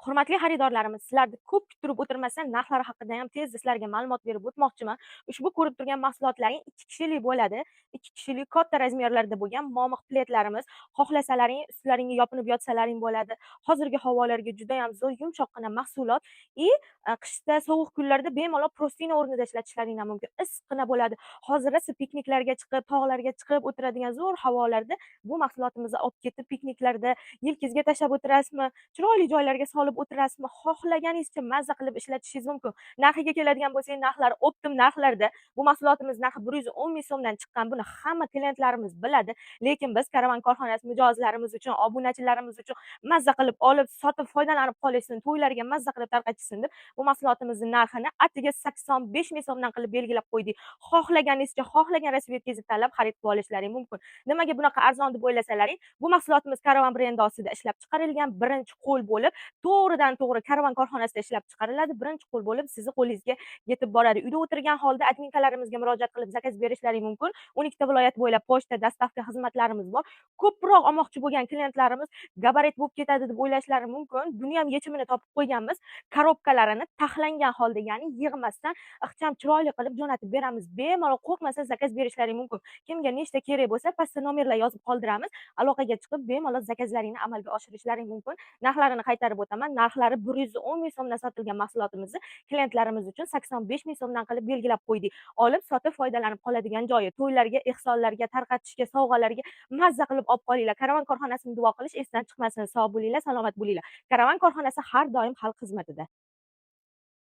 Hurmatli xaridorlarimiz, sizlarni ko'p kuttirib o'tirmasdan, narxlari haqida ham tezda sizlarga ma'lumot berib o'tmoqchiman. Ushbu ko'rib turgan mahsulotlaring 2 kishilik bo'ladi. 2 kishilik katta razmerlarda bo'lgan momiq pledlarimiz. Xohlasalaring, ustlaringga yopinib yotsalaring bo'ladi. Hozirgi havolarga juda ham zo'r, yumshoqqina mahsulot и qishda, sovuq kunlarda bemalol простыня o'rnida ishlatishlaring ham mumkin. Issiqqina bo'ladi. Hozir rosa pikniklarga chiqib, tog'larga chiqib o'tiradigan zo'r havolarda bu mahsulotimizni olib ketib, pikniklarda yelkangizga tashlab o'tirasizmi, chiroyli joylarga solib o'tirasizmi, xohlaganingizcha mazza qilib ishlatishingiz mumkin. Narxiga keladigan bo'lsak, narxlari оптом narxlarda. Bu mahsulotimiz narxi 110 ming so'mdan chiqqan. Buni hamma klientlarimiz biladi. Lekin biz Karavan korxonasi mijozlarimiz uchun, obunachilarimiz uchun mazza qilib olib, sotib foydalanib qolishsin, to'ylarga mazza qilib tarqatishsin deb bu mahsulotimizni narxini atigi 85 ming so'mdan qilib belgilab qo'ydik. Xohlaganingizcha, xohlagan расцветка ngizni tanlab xarid qilib olishlaring mumkin. Nimaga bunaqa arzon deb o'ylasalaring, bu mahsulotimiz Karavan brendi ostida ishlab chiqarilgan, birinchi qo'l bo'lib, to'g'ridan to'g'ri Karavan korxonasida ishlab chiqariladi. Birinchi qo'l bo'lib sizni qo'lingizga yetib boradi. Uyda o'tirgan holda adminkalarimizga murojaat qilib заказ berishlaring mumkin. 12 ta viloyat bo'ylab pochta, доставка xizmatlarimiz bor. Ko'proq olmoqchi bo'lgan klientlarimiz gabarit bo'lib ketadi deb o'ylashlari mumkin. Buni ham yechimini topib qo'yganmiz. Korobkalarini taxlangan holda, ya'ni yig'masdan, ixcham, chiroyli qilib jo'natib beramiz. Bemalol qo'rqmasdan заказ berishlaring mumkin. Kimga nechta kerak bo'lsa, pastda nomerlar yozib qoldiramiz. Aloqaga chiqib, bemalol заказ laringni amalga oshirishlaring mumkin. Narxlarini qaytarib o'taman. Narxlari 110 ming so'mdan sotilgan mahsulotimizni klientlarimiz uchun 85 ming so'mdan qilib belgilab qo'ydik. Olib, sotib foydalanib qoladigan joyi. To'ylarga, ehsonlarga, tarqatishga, sovg'alarga mazza qilib olib qolinglar. Karavan korxonasini duo qilish esdan chiqmasin. Sog' bo'linglar, salomat bo'linglar. Karavan korxonasi har doim xalq xizmatida.